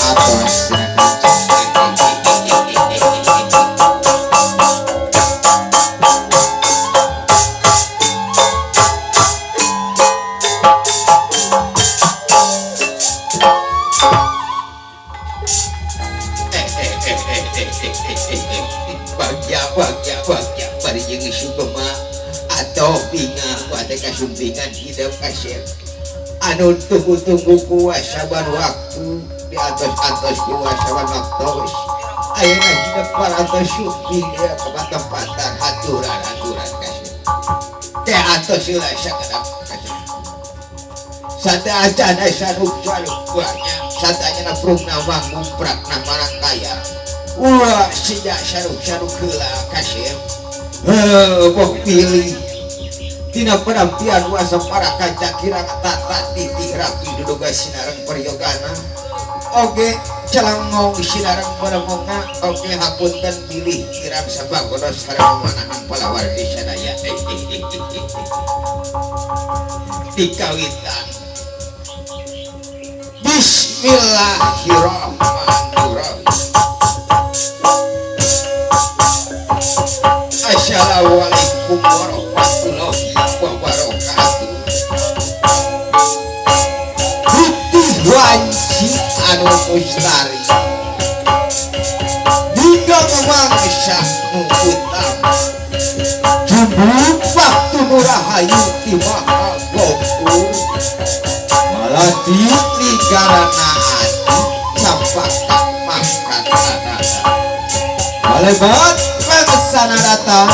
Atos tina kancing. Bagya bagya bagya bari jeung sugema atau bingah wate kasumpingan hidup kasir anu tunggu-tunggu kuasa ban waktu di atas-atas kuasa ban waktu ayeuna hidup parantos sumping ya tempatan haturan-haturan kasir teh atos heula sakedap kasir sate acana sanuk-sanuk banyak satanya prungna mangumprakna marangkaya. Ulah sejak saruk-saruk heula kasir. Heuh, boh pilih tina penampian wasa para kanca kirang tata titih rapi duduga sinareng peryogana. Oge celengong sinareng peremonga oge hapunten bilih kirang sabagodos sareng manahan palawargi sadaya. Dikawitan. Bismillahirrahmanirrahim. Assalamualaikum warahmatullahi wabarakatuh. Putih wanci anu mustari hingga mangsa nu utama jumbuk waktu nu rahayu ti maha gopur malati ligarana ati campaka mangkat malebat sana datang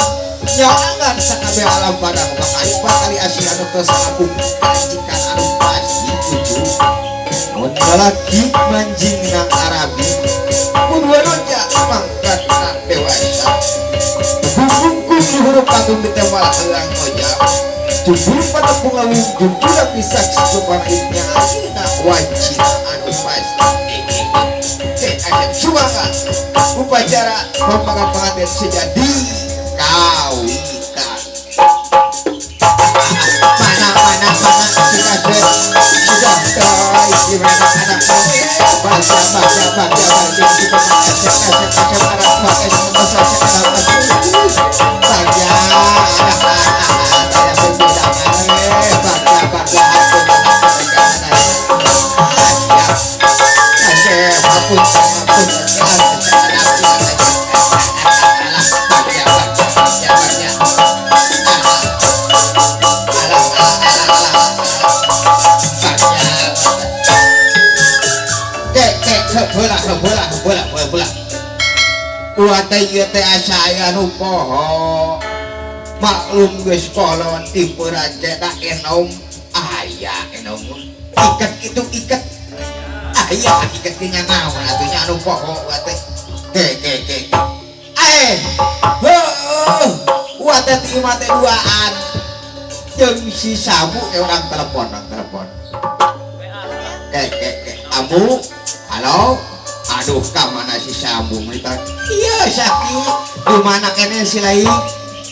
nyawangan sakabe alam padang makayu bakali asli anu tos agung kajikan anu pasti tuju mun lalaki manjingna Arabi mun waroja mangkatna dewasa bungkung luhur patung ditewal heulang ojak jubur patepung lawung jujur pisak suparitnya ayeuna wancina anu pasti. Asep sumangga upacara pembangan pengantin sejadi kawitan. Mana mana mana si kasep sudah toy si mana anak baca baca baca baca si kasep kasep kasep anak baca baca baca baca baca poho maklum geus kolon tipe raja tak enom aya enom ikat itu ikat aya ikat nya naon atuh nya anu poho teh ke ke ke eh heuh wa teh ti mah teh duaan jeung si Sabu ke urang telepon ke ke ke Abu halo. Aduh, ka mana si Sabu mita? Iya, Saki. Di mana kene si lain?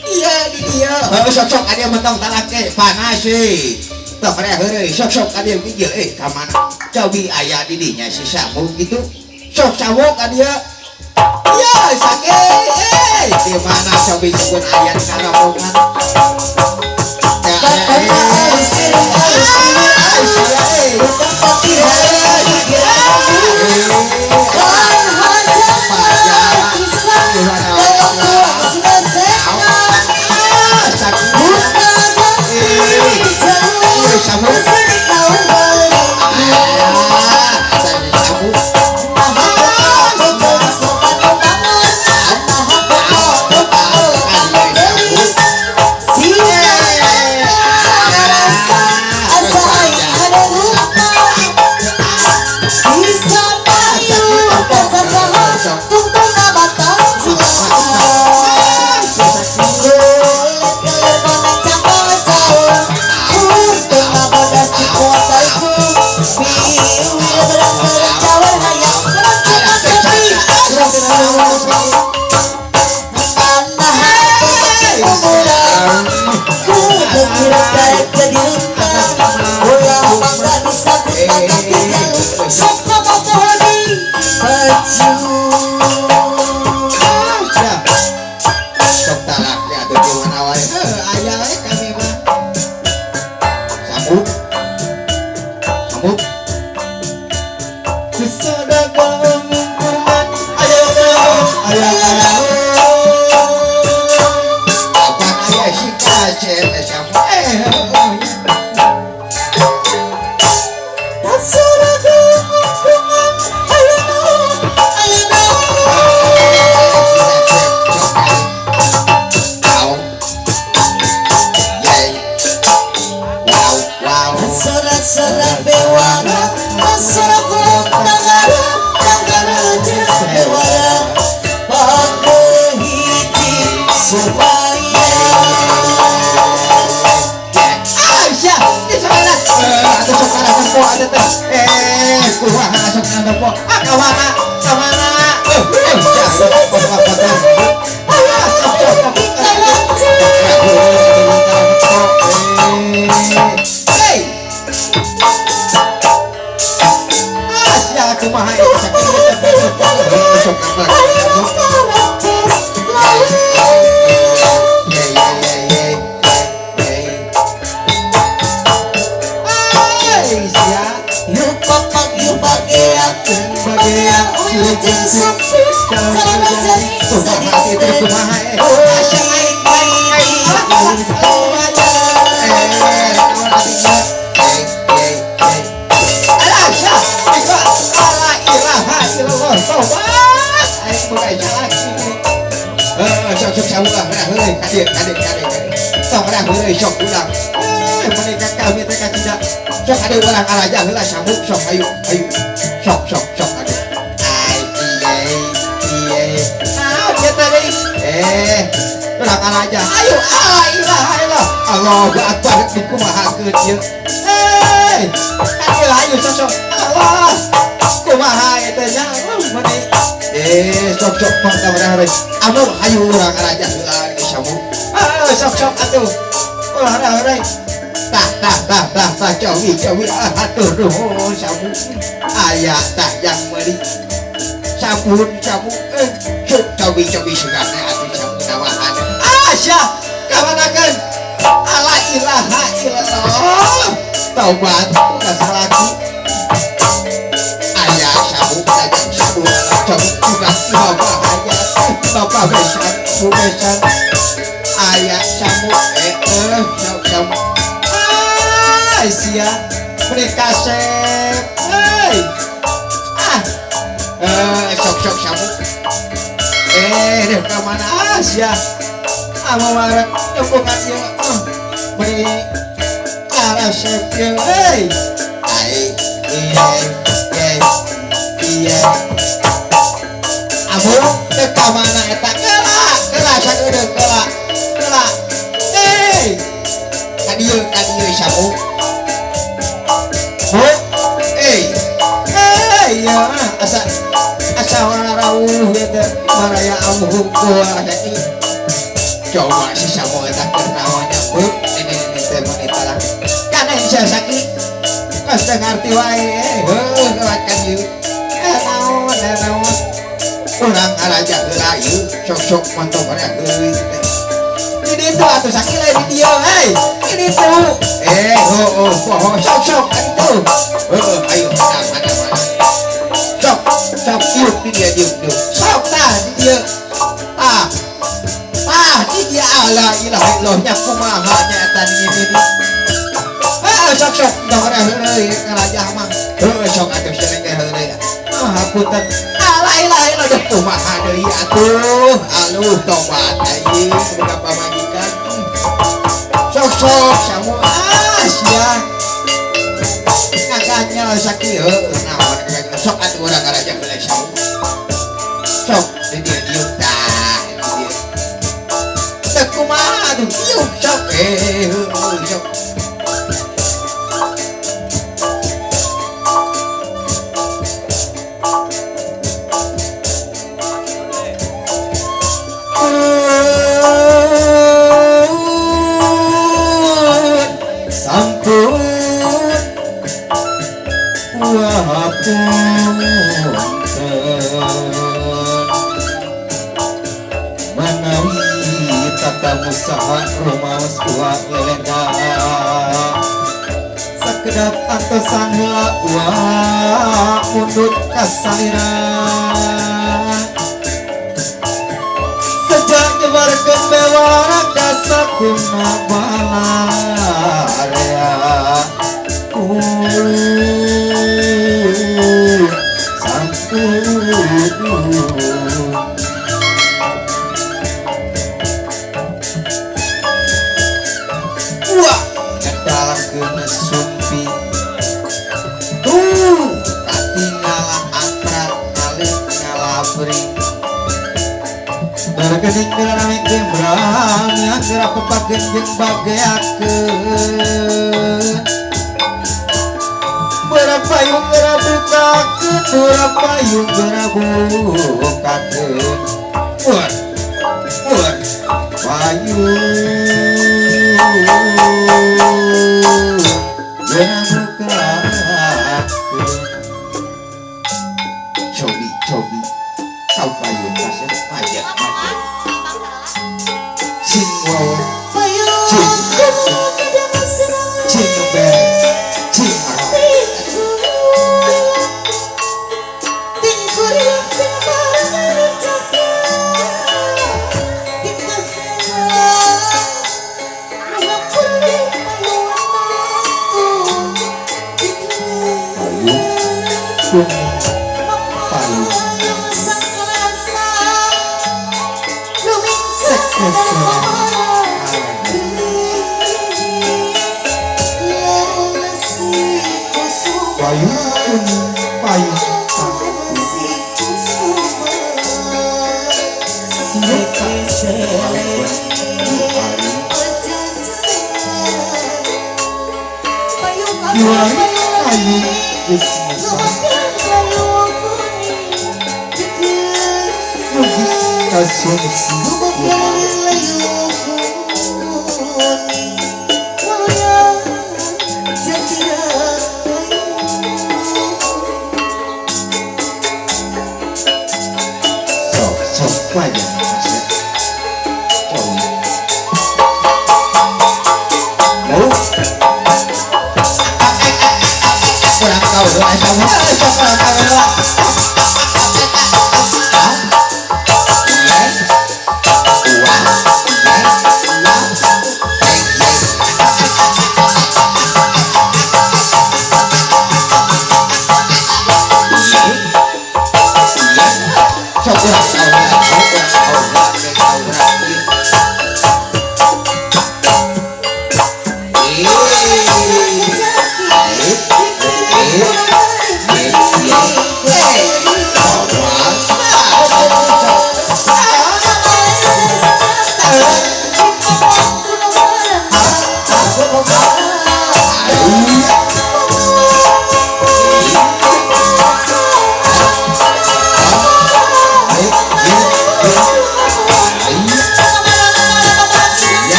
Iya, di dia. Heuh, sok-sok ka dia mentong talake panas sih. Tong rea heureuy, sok-sok ka dia bijil ka mana? Cobi aya di dinya si Sabu gitu. Sok Sabu ka dia. Iya, Saki. Di mana cobi sebut aya di kalamongan. Ah, sok talak ya atuh di mana wae. Heuh, aya we kami mah. Sambung. Sambung. Sedekah lingkungan aya naon aya naon. Kapan aya si kasep sambung. Eh, Sedekah lingkungan aya naon aya naon. Si kasep sok kali. Wow. Yey. Wow, wow. Sorak-sorak bewara, sorak tanggara, tanggara jeung bewara, pakehiti supaya. Aisyah, di sana. Atuh sok kana nempo atuh teh. Eh, kumaha sok kana nempo? Ah, ka mana? Ka mana? Eh, eh, jauh foto-foto. Ah, sok sok sok. Hey. Ah, sia kumaha eta sakit teh. Sok kana. Ye ye ye ye ye. Ay, sia. Yuk papak yuk pageak, pageak wilujeng sumping, calon jari Kumaha itu kumaha eh. Asya aing aing aing. Eh, naon atuh ieu? Eh, eh, eh. Alah, sia. Ika la ilaha illallah. Tobat. Aing boga salaki. Eh, sok sok saulah rah heureuy ka dieu ka dieu ka dieu ka dieu. Tong rah heureuy sok ulang. Eh, menikah kami teh kacida. Sok ade urang araja heula sambung sok ayo ayo. Sok sok sok ade. Ai iye iye. Naon ieu teh deui? Eh, urang araja. Ayo la ilaha illallah. Allahu akbar dikumahakeun ieu. Hei, ayo ayo sok sok. Allah. Kumaha eta nya? Meuni. Eh, sok sok tong tong rah heureuy. Anu ayo urang araja heula geus sambung. Ah, sok sok atuh. Ulah rah heureuy. Tah tah tah tah tah cowi cowi ah hatur nuhun sabun. Aya tah yang meuli sabun sabun eh cuk cowi cowi sugana atuh sabun nawahan. Ah sia kamanakeun ala ilaha illallah. Taubat bukan salaki. Aya sabun sajang sabun sabun juga bapak aya bapak besan bu besan aya sabun eh eh sok sabun. Ah sia beri kasep hei ah eh sok sok sabun eh deh ka mana ah sia ah mawarek dukungan ieu ah beri karasep ieu hei ai iye iye iye amu teu ka mana eta keula keula sagedeung keula keula hei ka dieu samu Bu eh eh ya asa asa rawuh ieu teh baraya amu hungkul asa ieu coba si samu eta keur naon nya Bu ini teh meuni talah kana sia saki kos teu ngarti wae heuh lewat ka dieu eh naon eh naon urang araja heula ieu sok-sok mantap area heureuy teh di ditu atuh saki lain di dieu hei di ditu eh heuh poho sok sok atuh heuh ayo mana mana mana sok sok diuk di dieu diuk diuk sok tah di dieu tah tah di dieu ala ilaha illallah nya kumaha nya eta di dieu ah sok sok tong area heureuy ngarajah mah heuh sok atuh cenah ge heureuy ah hapunten ala ilaha illallah kumaha deui atuh aluh tobat aing boga pamajikan sok sok samu ah sia ngaganyal sakieu naon ngaganyal sok atuh urang ngaraja heula samu sok di dieu diuk tah di dieu teu kumaha atuh diuk sok eh heuh sok Sampun wapun. Katamu saha rumaos uwa lelenda sakedap antosan heula uwa mundut ka salira sejak nyebarkeun bewara ka sakuna balarea Wah, dalam kena sumpi tuh katinggalan atrat kali ngalabri darkening rame gembrang yang gerak pepakeun jeung bageakeun berapayung gerabukakeun berapayung gerabukakeun ur ur payung gerabukakeun cobi cobi kau payung kasih pajak pajak cing wawa cing cing beres cing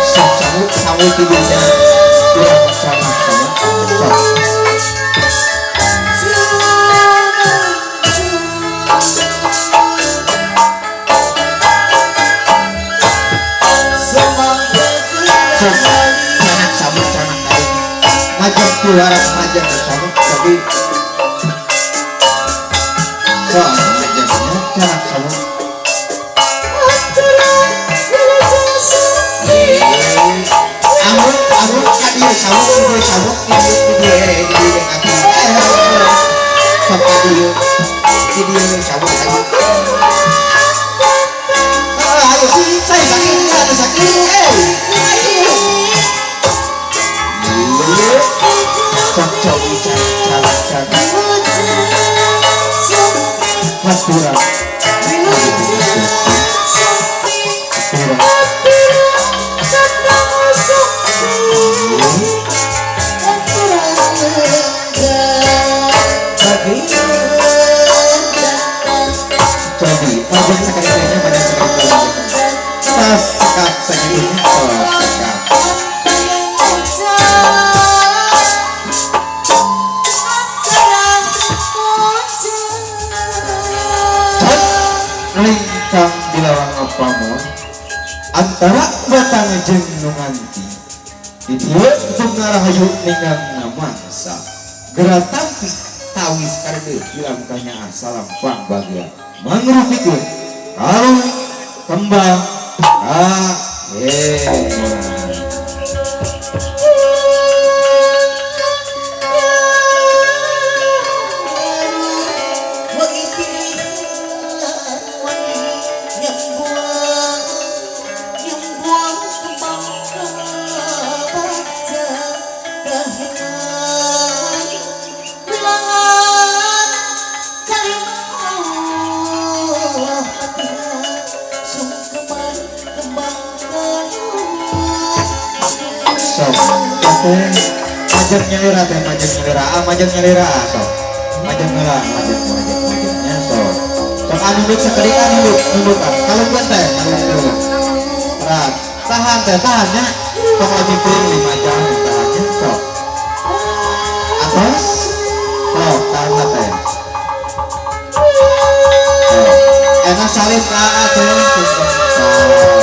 Sok sangu sangu tidurnya kurang sama sama sok. Sok canak samu canak tadi majang keluar majang samu tapi sok majangnya canak samu. Amun amun kadieu samu dieu samu dieu dieu dieu jeung aki sok kadieu dieu samu kadieu. Ayo saya sakit ada sakit ayo sok cobi canak canak hatura hatura. Cobi majang sekali kalinya majang sekali kalinya tas sekap segitunya oh sekap. Lingkang di lawang pamor antara batang jeung nu nganti di dieu bunga rahayu ningang namangsa geura tampi tawis kardeut hilang kanya salam pang bagya mangrupikeun kalung kembang kaheman. Sok teh majang nyalira teh majang nyalira ah majang nyalira ah sok majang heula majang majang majangnya sok sok anu nunduk sakedik ah nunduk nunduk ah kalungkeun teh kalungkeun berat tahan teh tahan nya sok lagi teuing 5 jam tahannya sok atos sok tahan teh sok enak salib ka teh.